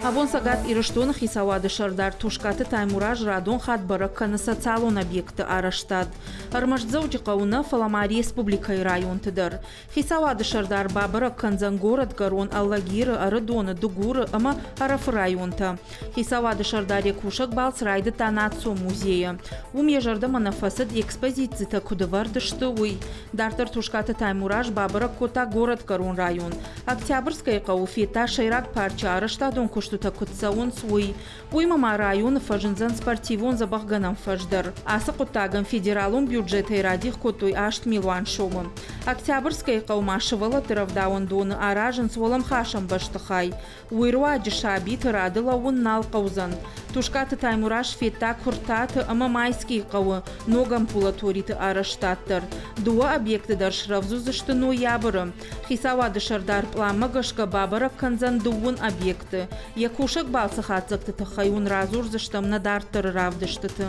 Абон Цӕгат Ирыстоны хицауады сӕрдар Тускъаты Таймураз радон хатт бӕрӕг кӕны социалон объектты арӕзтад. Ӕрмӕст Дзӕуджыхъӕуы нӕ, фӕлӕ ма республикӕйы районты дӕр. Хицауады сӕрдар бабӕрӕг кӕндзӕн горӕтгӕрон Алагиры, Ӕрыдоны, Дыгуры ӕмӕ Ӕрӕфы районтӕ. Хицауады сӕрдар йӕ кусӕг балц райдыдта национ музейы. Уым йӕ зӕрдӕмӕ нӕ фӕцыд, экспозицитӕ куыд ӕвӕрд сты, уый. Дарддӕр Тускъаты Таймураз бабӕрӕг кодта горӕтгӕрон район. Октябрьскӕйы хъӕуы федта сӕйраг парчы арӕзтадон куыстытӕ куыд цӕуынц, уый. Уыимӕ ма районы фӕзындзӕн спортивон дзӕбӕхгӕнӕн фӕз дӕр. Ацы хъуыддагӕн федералон бюджетӕй радих кодтой 8 милуан сомы. Октябрьскӕйы хъӕумӕ сывӕллӕтты рӕвдауӕндоны аразынц уӕлӕмхасӕн бӕстыхай. Уый руаджы сабиты рады лӕууын нал хъӕудзӕн. Тускъаты Таймураз федта Куырттаты ӕмӕ Майскийы хъӕуы ног амбулаториты арӕзтад дӕр. Дыууӕ объекты дӕр срӕвдз уыдзысты ноябры. Хицауады сӕрдар пъланмӕ гӕсгӕ бабӕрӕг кӕндзӕн дыууын объекты. Йӕ кусӕг балцы хатдзӕгты тыххӕй уын радзурдзыстӕм нӕ дарддӕры равдыстыты.